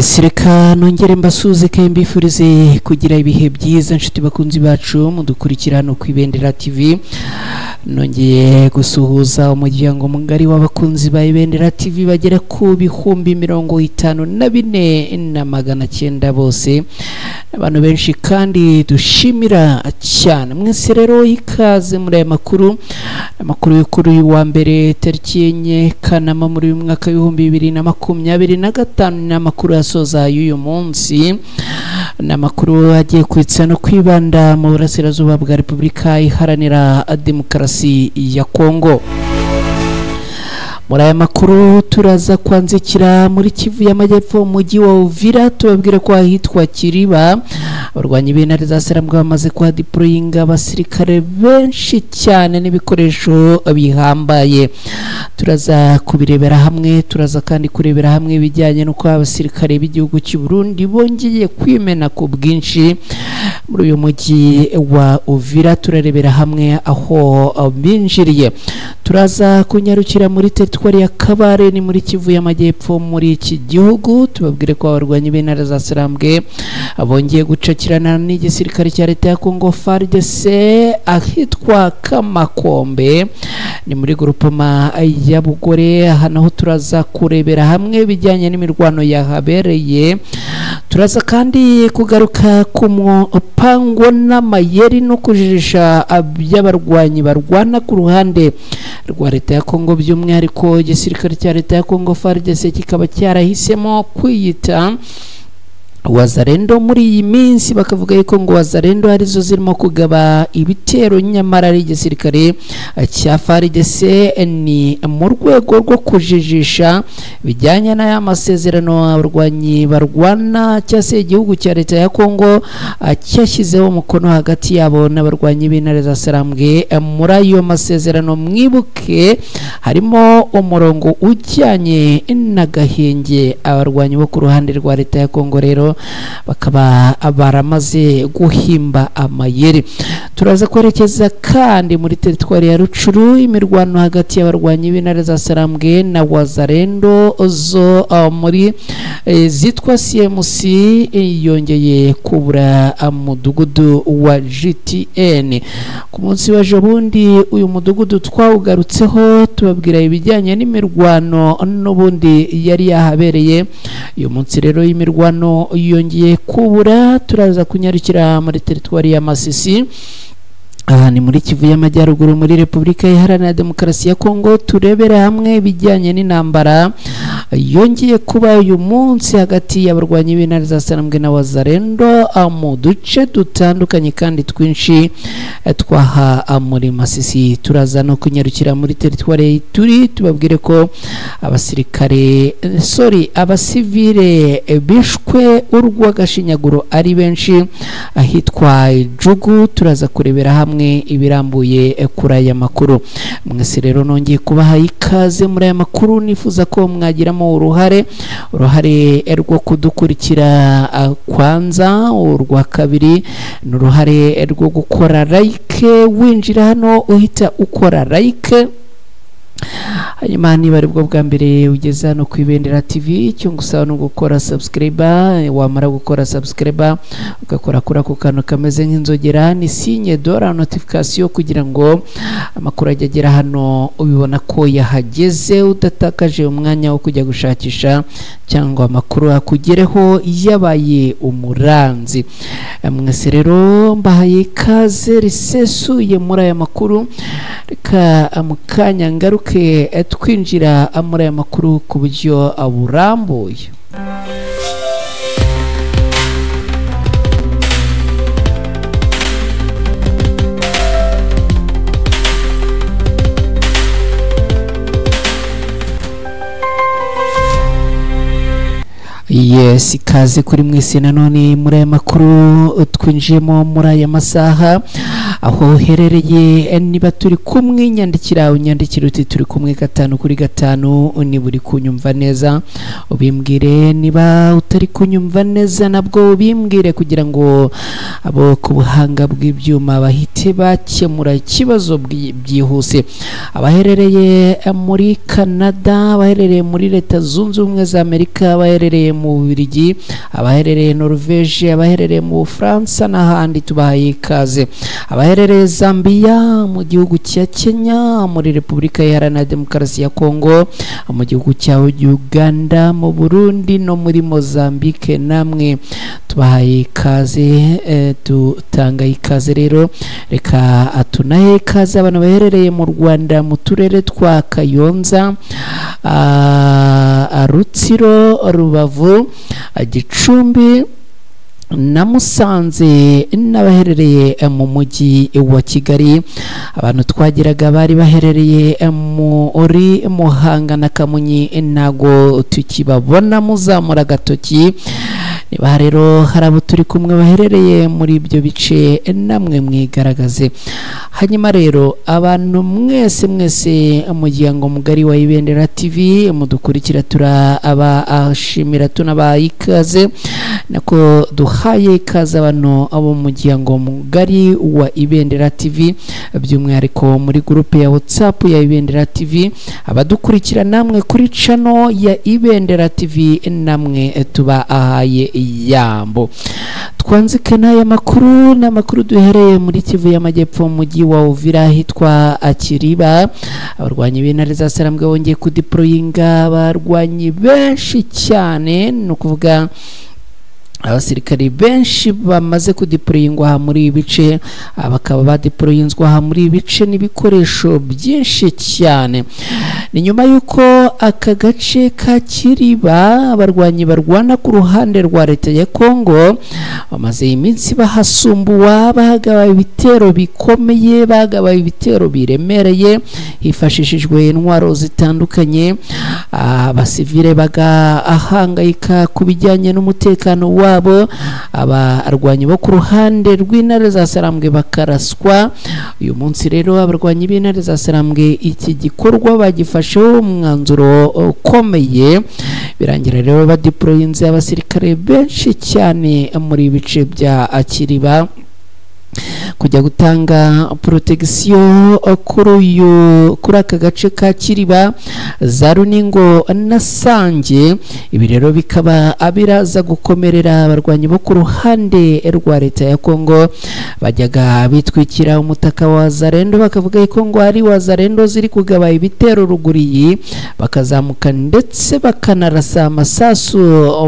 Yes, reka nongere mbasuze kandi mbifurize kugira ibihe byiza nshuti bakunzi bacu mudukurikira hano ku Ibendera TV. Nongeye gusuhuza umuryango mugari w'abakunzi ba Ibendera TV bagera ku 54,900 bose, abantu benshi kandi dushimira cyane mwese. Rero ikaze muri aya makuru, amakuru y'ukuri wa mbere tariki 4 Kanama muri uyu mwaka 2025, n'amakuru asoza y'uyu munsi, n'amakuru agiye kwitsa no kwibanda mu burasirazuba bwa Repubulika Iharanira Demokarasi ya Kongo. Muri aya makuru turaza kwanzikira muri Kivu y'Amajyepfo mujyi wa Uvira, tubabwira ko ahitwa Kiriba abarwanyi b'intare za Sarambwe bamaze kuhadeployinga abasirikare benshi cyane n'ibikoresho bihambaye. Turaza kubirebera hamwe, turaza kandi kurebera hamwe ibijyanye n'uko abasirikare b'igihugu cy'u Burundi bongeye kwimena ku bwinshi muri uyu mujyi wa Uvira. Turarebera hamwe aho binjiriye. Turaza kunyarukira muri teritwari ya Kabare ni muri Kivu y'Amajyepfo muri iki gihugu, tubabwire ko abarwanyi b'intare za Sarambwe bongeye gucakirana n'igisirikare cya leta ya Congo FARDC ahitwa Kamakombe ni muri groupement ya Bugore. Aha naho turaza kurebera hamwe bijyanye n'imirwano yahabereye. Turaza kandi kugaruka ku mupango n'amayeri no kujijisha by'abarwanyi barwana ku ruhande rwa leta ya Kongo, by'umwihariko igisirikare cya leta ya Kongo FARDC kikaba cyarahisemo kwiyita Wazalendo muri iyi minsi, bakavuga yuko ngo Wazalendo arizo zirimo kugaba ibitero nyamara ari igisirikare cya FARDC. Ni mu rwego rwo kujijisha bijyanye n'aya masezerano abarwanyi barwana cyangwa se igihugu cya leta ya Kongo cyashyizeho umukono hagati yabo n'abarwanyi b'intare za Sarambwe. Muri ayo masezerano mwibuke harimo umurongo ujyanye n'agahenge. Abarwanyi bo ku ruhande rwa leta ya Kongo rero bakaba baramaze guhimba amayeri. Turaza kwerekeza kandi muri teritwari ya Rucuru, imirwano hagati y'abarwanyi b'intare za Sarambwe na Wazalendo zo muri zitwa CMC yongeye kubura mudugudu wa GTN. Ku munsi wa bundi uyu mudugudu twawugarutseho tubabwira ibijyanye n'imirwano n'ubundi yari yahabereye. Uyu munsi rero imirwano yongeye kubura. Turaza kunyarukira muri teritwari ya Masisi, aha ni muri Kivu y'Amajyaruguru muri Repubulika Iharanira Demokarasi ya Kongo, turebera hamwe ibijyanye n'intambara yongeye kuba uyu munsi hagati y'abarwanyi b'intare za Sarambwe na Wazalendo mu duce dutandukanye kandi twinshi twaha muri Masisi. Turaza no kunyarukira muri teritwari ya Ituri, tubabwire ko abasirikare abasivile bishwe urw'agashinyaguro ari benshi ahitwa Jugu. Turaza kurebera hamwe ibirambuye kuri aya makuru. Mwese rero nongeye kubaha ikaze muri aya makuru, nifuza ko mwagiramo uruhare rwo kudukurikira kwanza, urwa kabiri ni uruhare rwo gukora like, winjira hano uhita ukora like. Hanyuma niba ari bwo bwa mbere ugeze hano ku Ibendera TV, icyo ngusaba ni ugukora subscribe. Wamara gukora subscribe ugakora kuri ako kantu kameze nk'inzogera, ni signe de la notification, kugira ngo amakuru ajye agera hano ubibona ko yahageze, udatakaje umwanya wo kujya gushakisha cyangwa amakuru akugereho yabaye umuranzi. Mwese rero mbahaye ikaze risesuye muri aya makuru. Reka mu kanya ngaruke twinjira muri aya makuru ku buryo burambuye. Yes, ikaze kuri mwese nanone muri aya makuru twinjiyemo muri aya masaha. Aho uherereye, niba turi kumwe nyandikira, unyandikira uti turi kumwe 5 kuri 5. Niba uri kunyumva neza ubimbwire, niba utari kunyumva neza nabwo ubimbwire, kugira ngo abo ku buhanga bw'ibyuma bahite bakemura ikibazo byihuse. Abaherereye muri Canada, abaherereye muri Leta Zunze Ubumwe za Amerika, abaherereye mu Bubiligi, abaherereye Norvege, abaherereye mu Bufaransa n'ahandi, tubahaye ikaze. Abaherereye Zambia, mu gihugu cya Kenya, muri Repubulika Iharanira Demokarasi ya Kongo, mu gihugu cya Uganda, mu Burundi no muri Mozambique, namwe tubahaye ikaze. Dutanga ikaze rero, reka tunahe ikaze abantu baherereye mu Rwanda mu turere twa Kayonza, Rutsiro, Rubavu, Gicumbi na Musanze, n'abaherereye mu mujyi wa Kigali. Abantu twagiraga bari baherereye muri Muhanga na Kamonyi ntago tukibabona, muzamura agatoki. Niba rero hari abo turi kumwe baherereye muri ibyo bice, namwe mwigaragaze. Hanyuma rero abantu mwese mwese umuryango mugari wa Ibendera TV mudukurikira, turabashimira, tunabaha ikaze. Nako duhaye ikaze abantu abo mu muryango mugari wa Ibendera TV, by'umwihariko muri groupe ya WhatsApp ya Ibendera TV. Abadukurikira namwe kuri channel ya Ibendera TV, namwe tubahaye yambo. Twanzike n'aya makuru, n'amakuru duhereye muri Kivu y'Amajyepfo, mu mujyi wa Uvira hitwa Akiriba. Abarwanyi b'intare za Sarambwe bongeye kudeployinga abarwanyi benshi cyane, ni ukuvuga abasirikari benshi bamaze kudeployingwa muri ibi bice, bakaba badeployinzwa aha muri ibi bice n'ibikoresho byinshi cyane. Ni nyuma y'uko aka gace ka Kiriba abarwanyi barwana ku ruhande rwa leta ya Kongo bamaze iminsi bahasumbuwa, bahagaba ibitero bikomeye, bagaba ibitero biremereye hifashishijwe intwaro zitandukanye. Abasivile bagahangayika ku bijyanye n'umutekano wa wabo, abarwanyi bo ku ruhande rw'intare za Sarambwe bakaraswa. Uyu munsi rero abarwanyi b'intare za Sarambwe iki gikorwa bagifasheho umwanzuro ukomeye, birangira rero badeployinze abasirikare benshi cyane muri ibice bya Akiriba kujya gutanga protection kuri aka gace ka Kiriba, za Runingo na Sange. Ibi rero bikaba abiraza gukomerera abarwanyi bo ku ruhande rwa leta ya Kongo bajyaga bitwikira umutaka wa Zarendo, bakavuga ko ngo ari wa Zarendo ziri kugaba ibitero ruguriyi, bakazamuka ndetse bakanarasa amasasu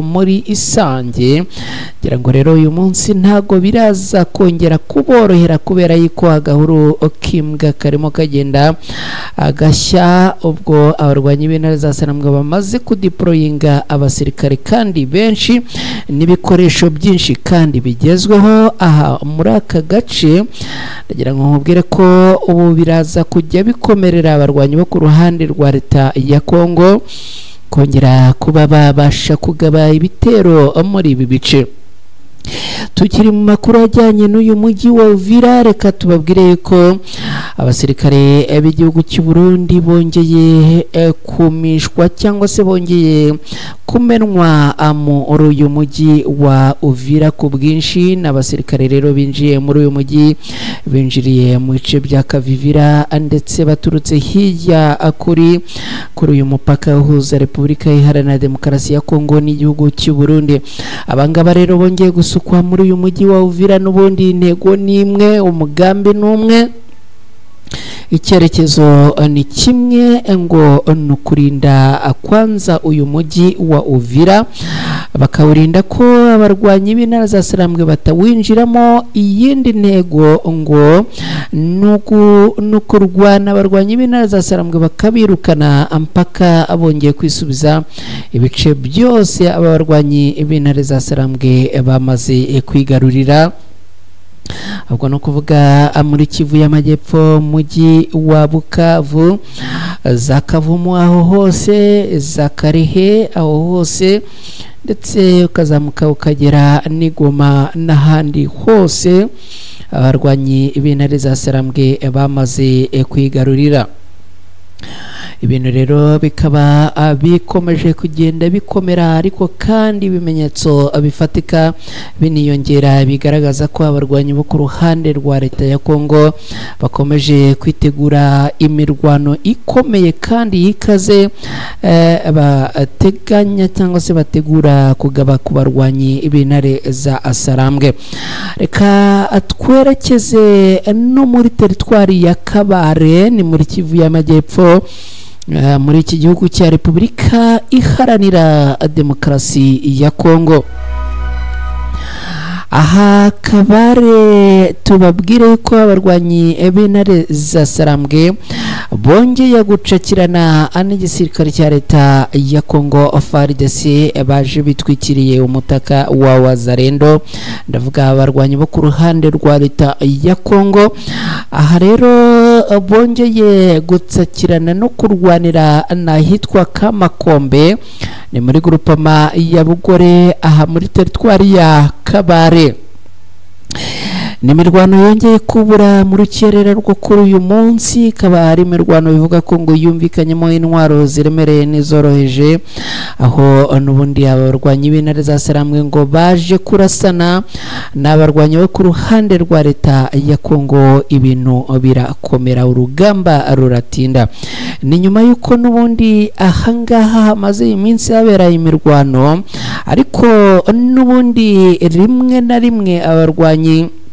muri Isange. Ngira ngo rero uyu munsi ntago biraza kongera kuborohera, kubera yuko agahuru kimbwa karimo kagenda agashya, ubwo abarwanyi b'intare za Sarambwe bamaze kudeployinga abasirikare kandi benshi n'ibikoresho byinshi kandi bigezweho aha muri aka gace. Ndagira ngo nkubwire ko ubu biraza kujya bikomerera abarwanyi bo ku ruhande rwa leta ya Kongo kongera kuba babasha kugaba ibitero muri ibi bice. Tukiri mu makuru ajyanye n'uyu mujyi wa Uvira, reka tubabwire ko abasirikare b'igihugu cy'u Burundi bongeye kumishwa cyangwa se bongeye kumenwa muri uyu mujyi wa Uvira ku bwinshi. N'abasirikare rero binjiye muri uyu mujyi, binjiriye mu bice bya Kavivira ndetse baturutse hirya kuri uyu mupaka uhuza Repubulika Iharanira Demokarasi ya Kongo n'igihugu cy'u Burundi. Abangaba rero bongeye gusukwa muri uyu mujyi wa Uvira, n'ubundi intego ni imwe, umugambi ni umwe, icyerekezo ni kimwe, ngo ni ukurinda kwanza uyu mujyi wa Uvira, bakawurinda ko abarwanyi b'intara za Sarambwe batawinjiramo. Iyindi ntego ngo ni ukurwana abarwanyi b'intara za Sarambwe bakabirukana mpaka bongeye kwisubiza ibice byose aba barwanyi b'intare za Sarambwe bamaze kwigarurira. Ubwo no kuvuga muri Kivu y'Amajyepfo, mujyi wa Bukavu, za Kavumu aho hose, za Karehe aho hose, ndetse ukazamuka ukagera n'Igoma n'ahandi hose. abarwanyi b'intare za Sarambwe bamaze kwigarurira. Ibintu rero bikaba bikomeje kugenda bikomera, ariko kandi ibimenyetso bifatika biniyongera bigaragaza ko abarwanyi bo ku ruhande rwa leta ya Kongo bakomeje kwitegura imirwano ikomeye kandi yikaze, bateganya cyangwa se bategura kugaba ku barwanyi b'intare za Sarambwe. Reka twerekeze no muri teritwari ya Kabare, ni muri Kivu y'Amajyepfo, muri iki gihugu cya Repubulika Iharanira Demokarasi ya Kongo. Aha Kabare tubabwire ko abarwanyi b'intare za Sarambwe bongeye gucakirana n'igisirikare cya leta ya Kongo FARDC baje bitwikiriye umutaka wa Wazalendo, ndavuga abarwanyi bo ku ruhande rwa leta ya Kongo. Aha rero bongeye gutsakirana no kurwanira n'ahitwa Kamakombe, ni muri grupama ya Bugore, aha muri teritwari ya Kabare. Ni imirwano yongeye kubura mu rukerera rwo kuri uyu munsi, ikaba ari imirwano bivuga ko ngo yumvikanyemo intwaro ziremereye n'izoroheje, aho n'ubundi abarwanyi b'intare za Sarambwe ngo baje kurasana n'abarwanyi bo ku ruhande rwa leta ya Kongo, ibintu birakomera, urugamba ruratinda. Ni nyuma y'uko n'ubundi ahangaha hamaze iminsi habera imirwano, ariko n'ubundi rimwe na rimwe abarwanyi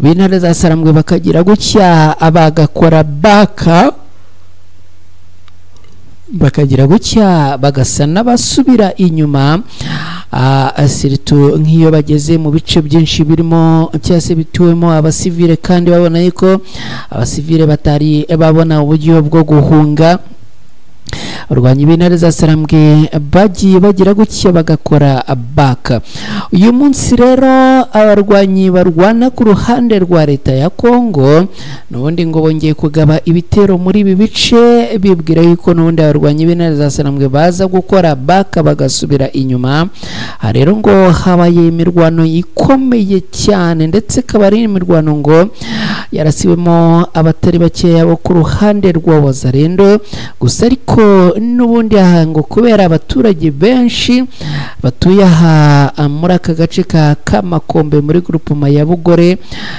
b'intare za Sarambwe bakagira gutya bagakora baka, bakagira gutya bagasa n'abasubira inyuma, siritu nk'iyo bageze mu bice byinshi birimo cyangwa se bituwemo abasivile, kandi babona yuko abasivile batari babona uburyo bwo guhunga. Abarwanyi b'intare za Sarambwe bagiye bagira gutya bagakora baka. Uyu munsi rero abarwanyi barwana ku ruhande rwa leta ya Kongo n'ubundi ngo bongeye kugaba ibitero muri ibi bice, bibwira yuko n'ubundi abarwanyi b'intare za Sarambwe baza gukora baka bagasubira inyuma. Aha rero ngo habaye imirwano ikomeye cyane, ndetse ikaba ari imirwano ngo yarasiwemo abatari bakeya bo ku ruhande rwa Wazalendo gusa, ariko n'ubundi aha ngo kubera abaturage benshi batuye aha muri aka gace ka Kamakombe muri grupuma ya Bugore,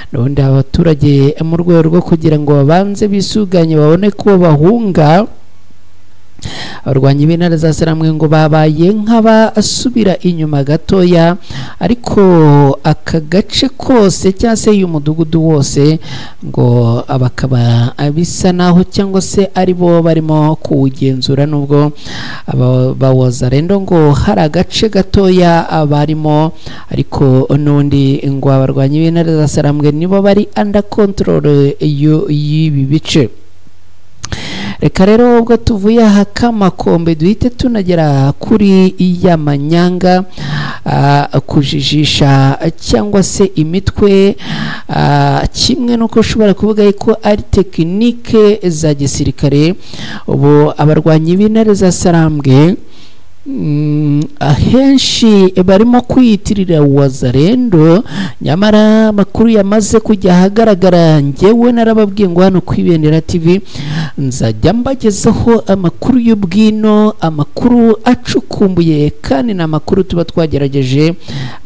n'ubundi abaturage mu rwego rwo kugira ngo babanze bisuganye babone ko bahunga, abarwanyi b'intare za Sarambwe ngo babaye nk'abasubira inyuma gatoya, ariko aka gace kose cyangwa se uyu mudugudu wose ngo bakaba bisa naho cyangwa se ari bo barimo kuwugenzura, nubwo ba Wazalendo ngo hari agace gatoya barimo, ariko n'undi ngo abarwanyi b'intare za Sarambwe nibo bari under control y'ibi bice. Reka rero ubwo tuvuye aha Kamakombe duhite tunagera kuri ya manyanga, kujijisha cyangwa se imitwe, kimwe nuko ushobora kuvuga ko ari tekinike za gisirikare. Ubu abarwanyi b'intare za Sarambwe ahenshi barimo kwiyitirira Wazalendo, nyamara amakuru yamaze kujya ahagaragara. Njyewe narababwiye ngo hano ku Ibendera TV nzajya mbagezaho amakuru y'ubwino, amakuru acukumbuye, kandi ni amakuru tuba twagerageje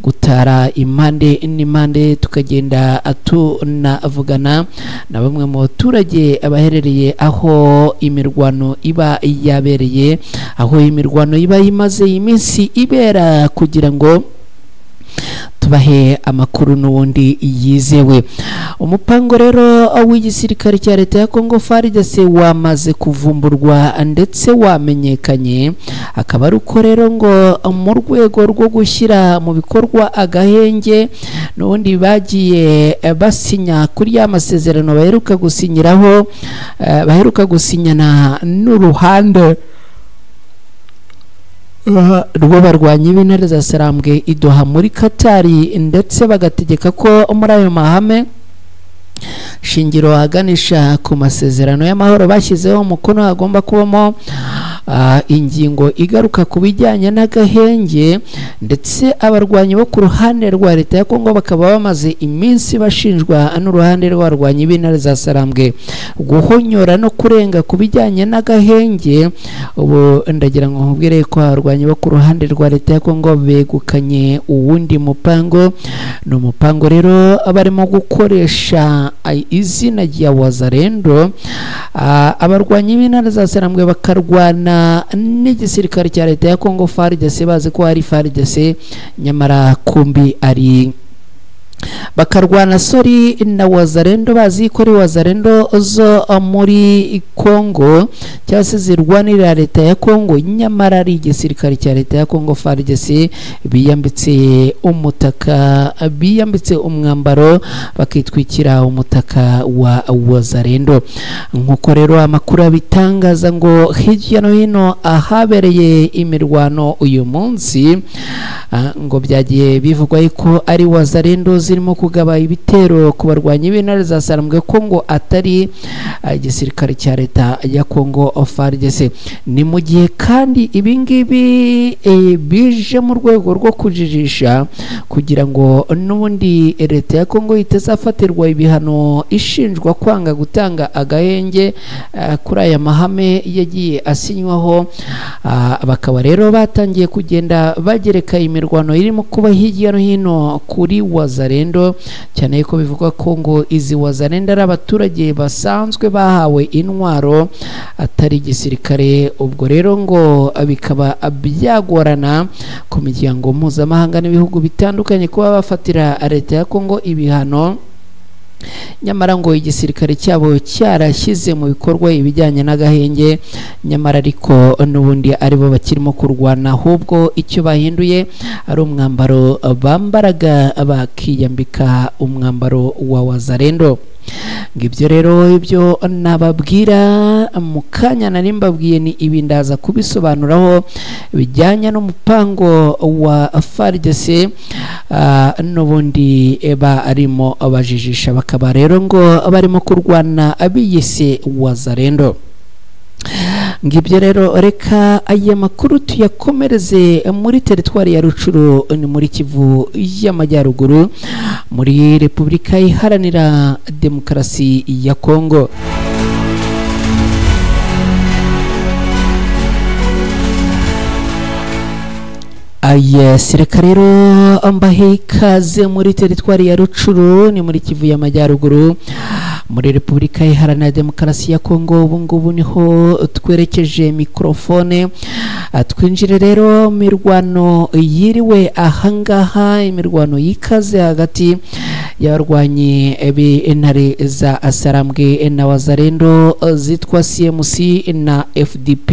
gutara impande n'impande, tukagenda tunavugana na bamwe mu baturage abaherereye aho imirwano iba yabereye, aho imirwano iba imaze iminsi ibera, kugira ngo tubahe amakuru n'ubundi yizewe. Umupango rero w'igisirikare cya leta ya Kongo FARDC wamaze kuvumburwa ndetse wamenyekanye, akaba ari uko rero ngo mu rwego rwo gushyira mu bikorwa agahenge n'ubundi bagiye basinya kuri ya masezerano baheruka gusinyiraho, baheruka gusinyana n'uruhande rw'abarwanyi b'intare za Sarambwe i Doha muri Katari, ndetse bagategeka ko muri ayo mahame shingiro aganisha ku masezerano y'amahoro bashyizeho umukono hagomba kubamo ingingo igaruka ku bijyanye n'agahenge, ndetse abarwanyi bo ku ruhande rwa leta ya Kongo bakaba bamaze iminsi bashinjwa n'uruhande rw'abarwanyi b'intare za Sarambwe guhonyora no kurenga ku bijyanye n'agahenge. Ubu ndagira ngo nkubwire ko abarwanyi bo ku ruhande rwa leta ya Kongo begukanye uwundi mupango. Ni umupango rero barimo gukoresha izina rya Wazalendo, abarwanyi b'intare za Sarambwe bakarwana n'igisirikare cya leta ya Kongo FARDC, bazi ko ari FARDC, nyamara kumbi ari bakarwana sori na Wazalendo, bazi ko ari Wazalendo zo muri Kongo cyangwa se zirwanira leta ya Kongo, nyamara ari igisirikare cya leta ya Kongo FARDC biyambitse umutaka, biyambitse umwambaro, bakitwikira umutaka wa Wazalendo. Nkuko rero amakuru abitangaza ngo hirya no hino ahabereye imirwano uyu munsi, ngo byagiye bivugwa ko ari Wazalendo zirimo kugaba ibitero ku barwanyi b'intare za Sarambwe, ko ngo atari igisirikare cya leta ya Kongo FARDC. Ni mu gihe kandi ibingibi bije mu rwego rwo kujijisha kugira ngo n'ubundi leta ya Kongo itazafatirwa ibihano ishinjwa kwanga gutanga agahenge kuri aya mahame yagiye asinywaho. Bakaba rero batangiye kugenda bagereka imirwano irimo kuba hirya no hino kuri Wazalendo, cyane ko bivugwa ko ngo izi Wazalendo ari abaturage basanzwe bahawe intwaro atari igisirikare. Ubwo rero ngo bikaba byagorana ku miryango mpuzamahanga n'ibihugu bitandukanye kuba bafatira leta ya Kongo ibihano, nyamara ngo igisirikare cyabo cyarashyize mu bikorwa ibijyanye n'agahenge, nyamara ariko n'ubundi aribo bakirimo kurwana, ahubwo icyo bahinduye ari umwambaro bambaraga bakiyambika umwambaro wa Wazalendo. Ngibyo rero ibyo nababwira mu kanya nari mbabwiye, ni ibi ndaza kubisobanuraho bijyanye n'umupango wa FARDC n'ubundi barimo abajijisha, bakaba rero ngo barimo kurwana abiyise Wazalendo. Ngibyo rero, reka aya makuru tuyakomereze muri teritwari ya Rucuru, ni muri Kivu y'Amajyaruguru, muri Repubulika Iharanira Demokarasi ya Kongo. Yes, reka rero mbahe ikaze muri teritwari ya Rucuru, ni muri Kivu y'Amajyaruguru, muri Repubulika Iharanira Demokarasi ya Kongo. Ubu ngubu niho twerekeje mikrofone, twinjire rero mirwano yiriwe ahangaha, imirwano yikaze hagati y'abarwanyi b'intare za Sarambwe na Wazalendo zitwa CMC na FDP.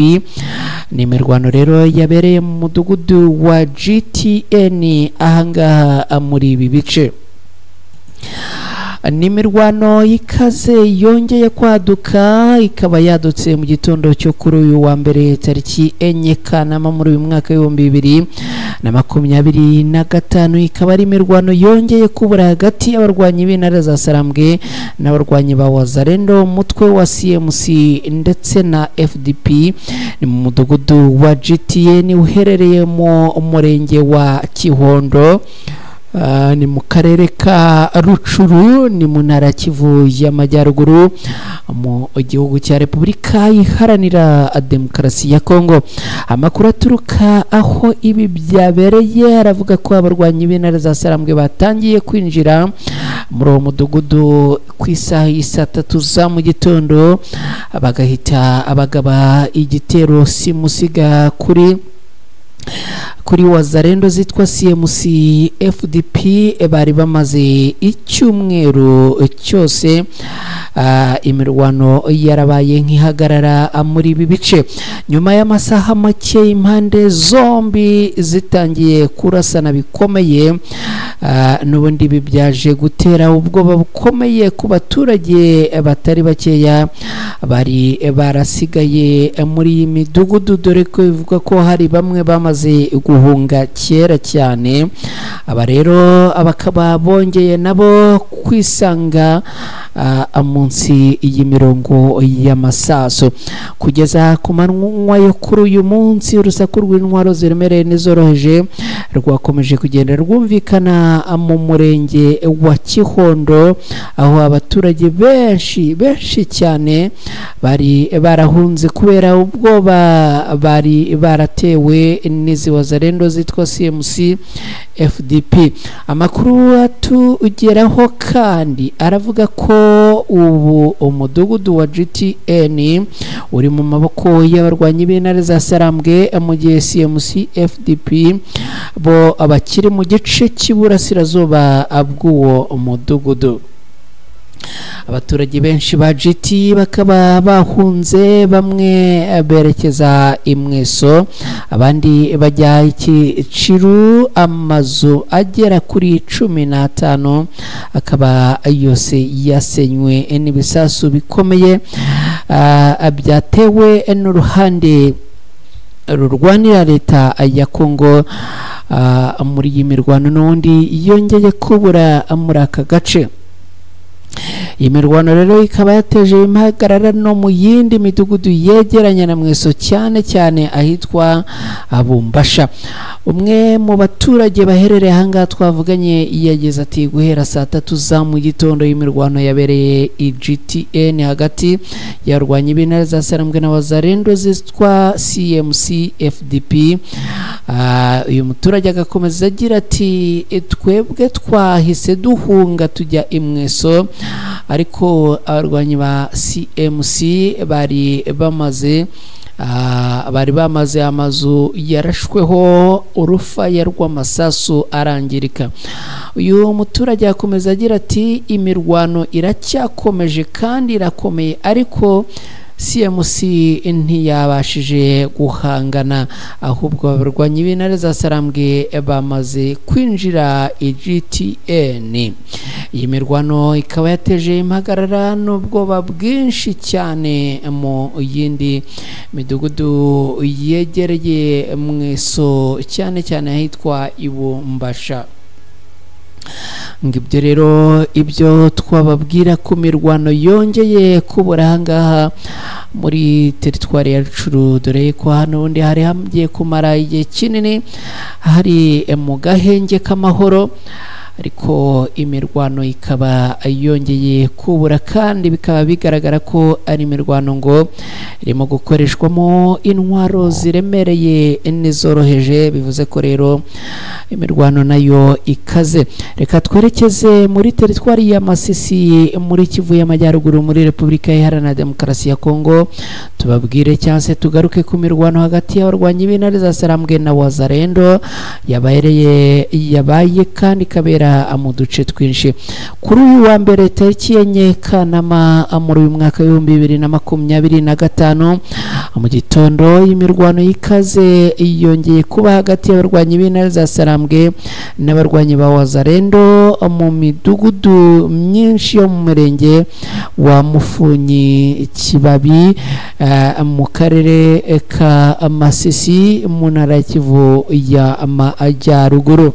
Ni imirwano rero yabereye mu mudugudu wa GTN ahangaha muri ibi bice. Ni imirwano ikaze yongeye kwaduka, ikaba yadutse mu gitondo cyo kuri uyu wa mbere tariki 4 Kanama muri uyu mwaka 2025. Ikaba ari imirwano yongeye kubura hagati y'abarwanyi b'intare za Sarambwe n'abarwanyi ba Wazalendo, umutwe wa CMC ndetse na FDP. Ni mu mudugudu wa GTN uherereye mu murenge wa Kihondo, ni mu karere ka Rucuru, ni mu ntara Kivu y'Amajyaruguru, mu gihugu cya Repubulika Iharanira Demokarasi ya Kongo. Amakuru aturuka aho ibi byabereye aravuga ko abarwanyi b'intare za Sarambwe batangiye kwinjira muri uwo mudugudu ku isaha y'i 3 za mu gitondo, bagahita abagaba igitero simusiga kuri Wazalendo zitwa CMC FDP. Bari bamaze icyumweru cyose imirwano yarabaye nk'ihagarara muri ibi bice. Nyuma y'amasaha make impande zombi zitangiye kurasana bikomeye, N'ubundi ibi byaje gutera ubwoba bukomeye ku baturage batari bakeya bari barasigaye muri iyi midugudu, dore ko bivugwa ko hari bamwe bamaze guhunga kera cyane. Aba rero bakaba bongeye nabo kwisanga munsi y'imirongo y'amasaso. Kugeza ku manywa yo kuri uyu munsi, urusaku rw'intwaro ziremereye n'izoroheje rwakomeje kugenda rwumvikana mu murenge wa Kihondo, aho abaturage benshi benshi cyane bari barahunze kubera ubwoba bari baratewe n'izi wazalendo zitwa CMC FDP. Amakuru atugeraho kandi aravuga ko ubu umudugudu wa GTN uri mu maboko y'abarwanyi b'intare za Sarambwe, mu gihe CMC FDP bo abakiri mu gice cy'iburasirazuba bw'uwo mudugudu. Abaturage benshi ba GT bakaba bahunze, bamwe berekeza imweso, abandi bajya Ikiciru. Amazu agera kuri 15 akaba yose yasenywe n'ibisasu bikomeye byatewe n'uruhande rurwanira leta ya Kongo muri iyi mirwano n'ubundi yongeye kubura muri aka gace. Iyi mirwano rero ikaba yateje impagarara no mu yindi midugudu yegeranye na Mweso, cyane cyane ahitwa Abumbasha. Umwe mu baturage baherereye ahangaha twavuganye yagize ati: "Guhera saa 3 za mu gitondo y'imirwano yabereye i GTN hagati yarwanya ibintare za Sarambwe na Wazalendo zitwa CMC FDP." Uyu muturage agakomeza agira ati: "Twebwe twahise duhunga tujya imweso, ariko abarwanyi ba CMC bari bamaze amazu yarashweho urufaya rw'amasasu arangirika." Uyu muturage yakomeza agira ati: "Imirwano iracyakomeje kandi irakomeye, ariko CMC ntiyabashije guhangana, ahubwo abarwanyi b'intare za Sarambwe bamaze kwinjira GTN." Iyi mirwano ikaba yateje impagarara n'ubwoba bwinshi cyane mu yindi midugudu yegereye Mweso, cyane cyane ahitwa Ibumbasha. Ngo ibyo rero ibyo twababwira ku mirwano yongeye kubura ahangaha muri teritwari ya Rucuru, dore ko hano ubundi hari hagiye kumara igihe kinini hari mu gahenge k'amahoro, ariko imirwano ikaba yongeye kubura, kandi bikaba bigaragara ko ari imirwano ngo irimo gukoreshwamo intwaro ziremereye n'izoroheje, bivuze ko rero imirwano nayo ikaze. Reka twerekeze muri teritwari ya Masisi, muri Kivu y'Amajyaruguru, muri Repubulika Iharanira Demokarasi ya Kongo, tubabwire cyangwa se tugaruke ku mirwano hagati y'abarwanyi b'intare za Sarambwe na Wazalendo yabereye, yabaye kandi ikabera mu duce twinshi kuri uyu wa mbere, tariki 4 Kanama muri uyu mwaka w'2025. Mu gitondo imirwano y'ikaze yongeye kuba hagati y'abarwanyi b'intare za Sarambwe n'abarwanyi ba Wazalendo mu midugudu myinshi yo mu murenge wa Mufunyi Kibabi, mu karere ka Masisi, mu ntara ya Kivu y'Amajyaruguru.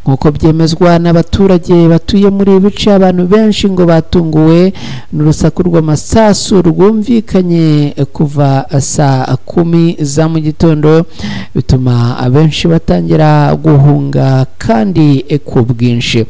Nk'uko byemezwa n'abaturage batuye muri ibi bice, abantu benshi ngo batunguwe n'urusaku rw'amasasu rwumvikanye kuva saa 10 za mu gitondo, bituma abenshi batangira guhunga kandi ku bwinshi.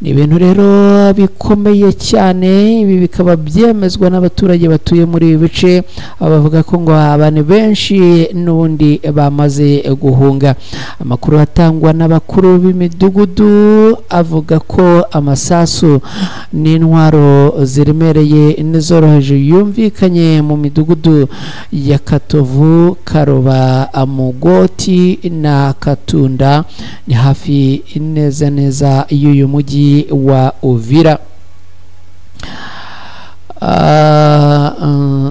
Ni ibintu rero bikomeye cyane. Ibi bikaba byemezwa n'abaturage batuye muri ibi bice, bavuga ko ngo abantu benshi n'ubundi bamaze guhunga. Amakuru atangwa n'abakuru b'imidugudu avuga ko amasasu n'intwaro ziremereye n'izoroheje yumvikanye mu midugudu ya Katovu, Karoba, Amugoti na Katunda, ni hafi neza neza y'uyu mujyi wa Uvira.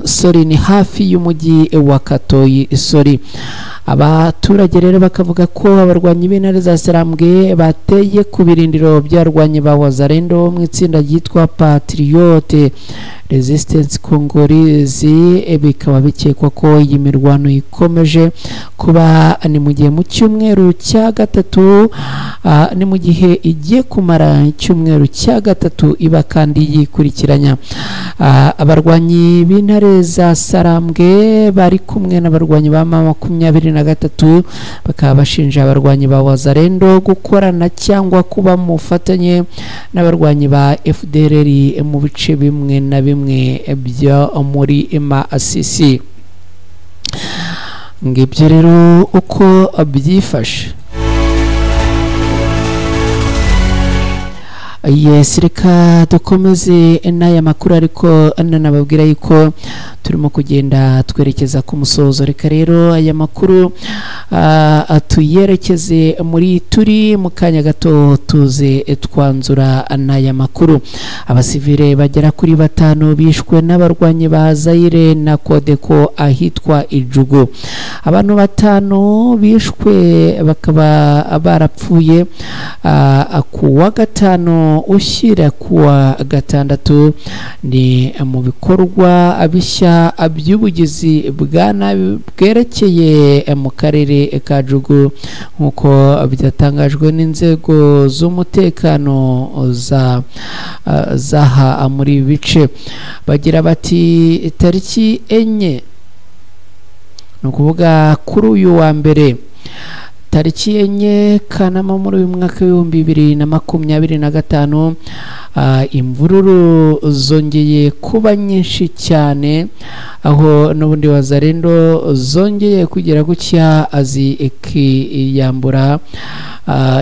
Sorry, ni hafi y'umujyi wa Katoyi, sorry. Abaturage rero bakavuga ko abarwanyi b'intare za Sarambwe bateye ku birindiro by'abarwanyi ba Wazalendo mu itsinda ryitwa Patriote Resistance Congolese. Bikaba bikekwa ko iyi mirwano ikomeje kuba ni mu gihe mu cyumweru cya gatatu, ni mu gihe igiye kumara icyumweru cya gatatu iba kandi yikurikiranya. Abarwanyi b'intare za Sarambwe bari kumwe n'abarwanyi ba M23 bakaba bashinja abarwanyi ba Wazalendo gukorana cyangwa kuba mu bufatanye n'abarwanyi ba FDLR mu bice bimwe na bimwe byo muri Masisi. Ngibyo rero uko byifashe. Yes, reka dukomeze n'aya makuru, ariko nanababwira yuko turimo kugenda twerekeza ku musozo. Reka rero aya makuru tuyerekeze muri turi mu kanya gato tuze twanzura n'aya makuru. Abasivile bagera kuri 5 bishwe n'abarwanyi ba Zaire na Kodeko ahitwa Ijugu. Abantu 5 bishwe bakaba barapfuye ku wa gatanu ushyira kuwa gatandatu, ni mu bikorwa bishya by'ubugizi bwa nabi bwerekeye mu karere ka Jugu, nk'uko byatangajwe n'inzego z'umutekano zaha muri bice. Bagira bati tariki 4, ni ukuvuga kuri uyu wa mbere tariki 4 Kanama muri uyu mwaka 2025, imvururu zongeye kuba nyinshi cyane, aho n'ubundi Wazalendo zongeye kugera gutya azikiyambura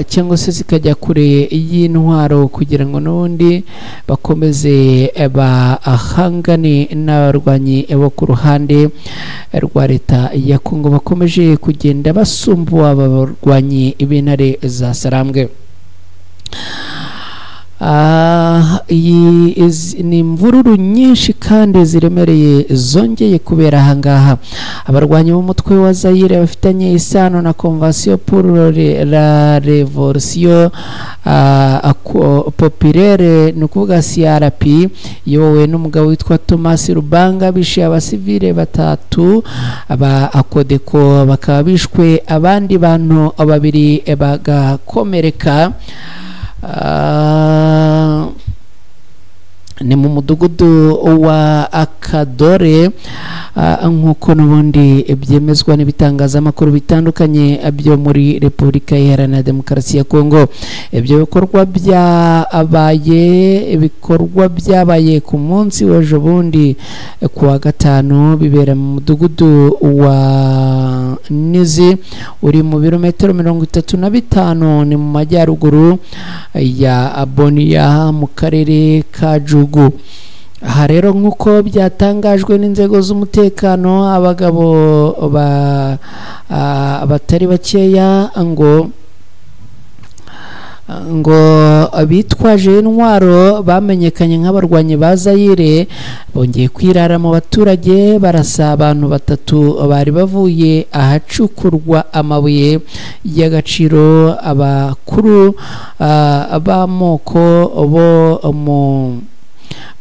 cyangwa se zikajya kure y'intwaro kugira ngo n'ubundi bakomeze bahangane n'abarwanyi bo ku ruhande rwa leta ya Kongo bakomeje kugenda basumbuwa abarwanyi b'intare za Sarambwe. Iyi ni imvururu nyinshi kandi ziremereye zongeye kubera ahangaha. Abarwanyi b'umutwe wa Zaire bafitanye isano na Convention pour la Révolution Populaire, ni ukuvuga CRP, iyobowe n'umugabo witwa Thomas Rubanga, bishe abasivile 3 aba Akodeko bakaba bishwe, abandi bantu 2 bagakomereka. Ni mu mudugudu wa Akadore, nk'uko n'ubundi byemezwa n'ibitangazamakuru bitandukanye byo muri Repubulika Iharanira Demokarasi ya Kongo. Ibyo bikorwa byabaye ku munsi w'ejo bundi ku wa gatanu, bibera mu mudugudu wa Nizi uri mu birometero 35, ni mu majyaruguru ya Abonia mu karere ka Jugu. Aha rero nk'uko byatangajwe n'inzego z'umutekano, abagabo batari bakeya ngo bitwaje intwaro bamenyekanye nk'abarwanyi ba Zaire bongeye kwirara mu baturage, barasa abantu 3 bari bavuye ahacukurwa amabuye y'agaciro. Abakuru b'amoko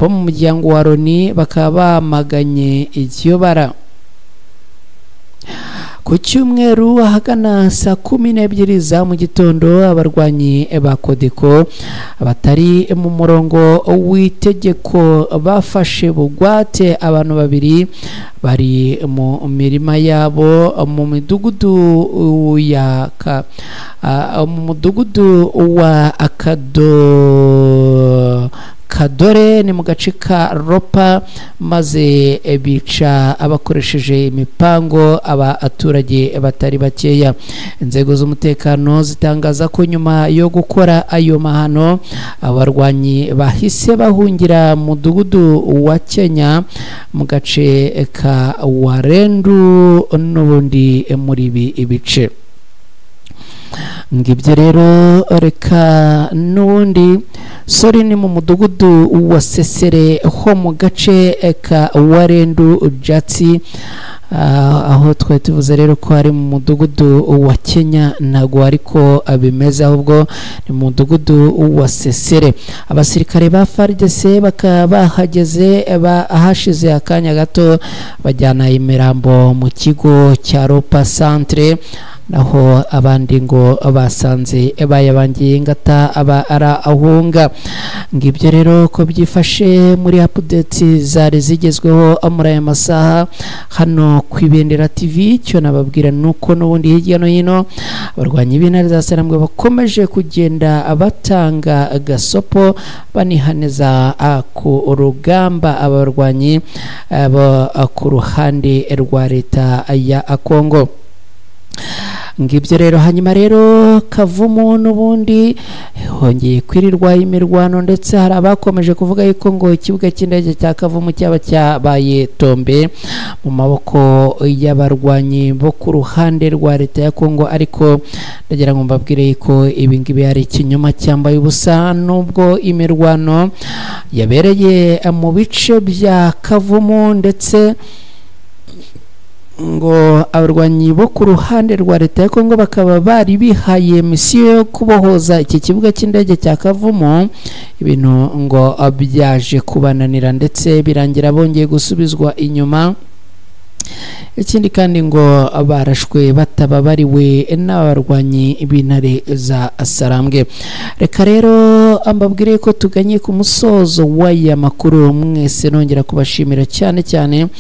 bo mu muryango wa Loni bakaba bamaganye iryo bara. Ku cyumweru ahagana saa 12 za mu gitondo, abarwanyi ba Kodeko batari mu murongo w'itegeko bafashe bugwate abantu 2 bari mu mirima yabo mu midugudu ya mu mudugudu wa Kadore, ni mu gace ka Ropa, maze bica abakoresheje imipango abaturage batari bakeya. Inzego z'umutekano zitangaza ko nyuma yo gukora ayo mahano, abarwanyi bahise bahungira mu mudugudu wa Kenya mu gace ka Warendu n'ubundi muri ibi bice. Ngibyo rero reka n'ubundi sori ni mu mudugudu wa Sesere ho mu gace ka Warendu Jatsi. Aho twari tuvuze rero ko ari mu mudugudu wa Kenya, ntago ariko bimeze, ahubwo ni mu mudugudu wa Sesere. Abasirikare ba FARDC bakaba bahageze bahashize akanya gato, bajyana imirambo mu kigo cya Ropa Centre, naho abandi ngo basanze bayabangiye ingata aba arahunga. Ngibyo rero ko byifashe muri updates zari zigezweho muri aya masaha hano ku Ibendera TV. Icyo nababwira nuko n'ubundi hirya no hino abarwanyi b'intare za Sarambwe bakomeje kugenda batanga gasopo, banihaneza ku rugamba abarwanyi ku ruhande rwa leta ya Kongo. Ngibyo rero. Hanyuma rero Kavumu n'ubundi hongeye kwirirwa imirwano, ndetse hari abakomeje kuvuga yuko ngo ikibuga cy'indege cya Kavumu cyaba cyabaye tombe mu maboko y'abarwanyi bo ku ruhande rwa leta ya Kongo, ariko ndagira ngo mbabwire yuko ibi ngibi ari ikinyoma cyambaye ubusa. Nubwo imirwano yabereye mu bice bya Kavumu, ndetse ngo abarwanyi bo ku ruhande rwa leta ya Kongo bakaba bari bihaye misiyo yo kubohoza iki kibuga cy'indege cya Kavumu, ibintu ngo byaje kubananira ndetse birangira bongeye gusubizwa inyuma. Ikindi kandi ngo barashwe batababariwe n'abarwanyi b'intare za Sarambwe. Reka rero mbabwire ko tuganye ku musozo w'aya makuru. Mwese nongera kubashimira cyane cyane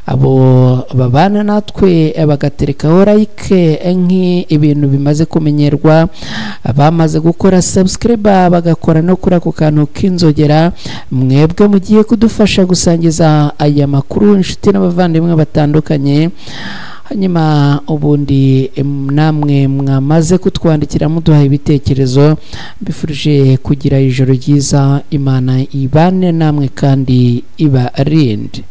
abo babana natwe bagaterekaho like nk'ibintu bimaze kumenyerwa, bamaze gukora subscribe bagakora no kuri ako kantu k'inzogera. Mwebwe mugiye kudufasha gusangiza aya makuru inshuti n'abavandimwe batandukanye. Hanyuma ubundi namwe mwamaze kutwandikira muduha ibitekerezo, mbifurije kugira ijoro ryiza. Imana ibane namwe kandi ibarinde.